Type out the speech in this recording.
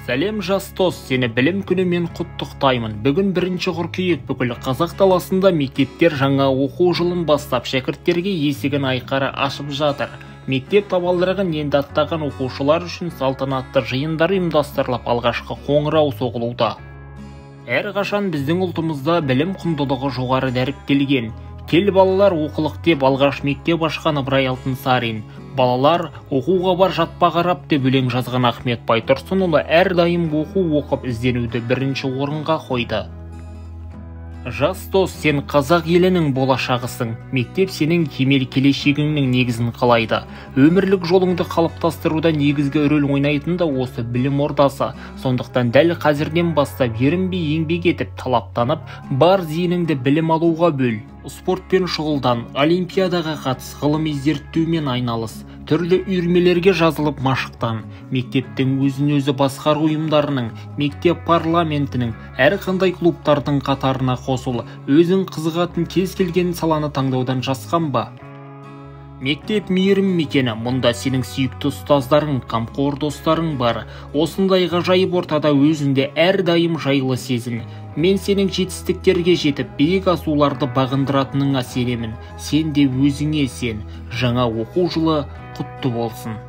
Сәлем, жас дос, сені білім күнімен құттықтаймын. Бүгін 1 қыркүйек. Бүкіл қазақ даласында мектептер жаңа оқу жылын бастап, шәкірттерге есігін айқара ашып жатыр. Мектеп табалдырығын енді аттаған оқушылар үшін салтанатты жиындар ұйымдастырылып, алғашқы қоңырау соғылуда. Әрқашан біздің ұлтымызда білім құндылығы жоғары дәріптелген. «Кел, балалар, оқылық», – деп алғаш мектеп ашқан Ыбырай Алтынсарин, «Балалар, оқуға бар, жатпа қарап», – деп өлең жазған Ахмет Байтұрсынұлы әрдайым оқу оқып, ізденуді бірінші орынға қойды. Жас дос, сен қазақ елінің болашағысың. Мектеп сенің кемел келешегіңнің негізін қалайды. Өмірлік жолыңды қалыптастыруда негізгі рөл ойнайтын да осы білім ордасы. Сондықтан дәл қазірден бастап ерінбей еңбек етіп, талаптанып, бар зейініңді білім алуға бөл. Спортпен шұғылдан, олимпиадаға қатыс, ғылыми зерттеумен айналыс, түрлі үйірмелерге жазылып машықтан. Мектептің өзін өзі басқару ұйымдарының, мектеп парламентінің, әрқандай клубтардың қатарына қосыл. Өзің қызығатын кез келген саланы таңдаудан жасқанба. Мектеп – мейірім мекені. Мұнда сенің сүйікті ұстаздарың, қамқор достарың бар. Осындай ғажайып ортада өзіңді әрдайым жайлы сезін. Мен сенің жетістіктерге жетіп, биік асуларды бағындыратыныңа сенемін. Сен де өзіңе сен. Жаңа оқу жылы құтты болсын!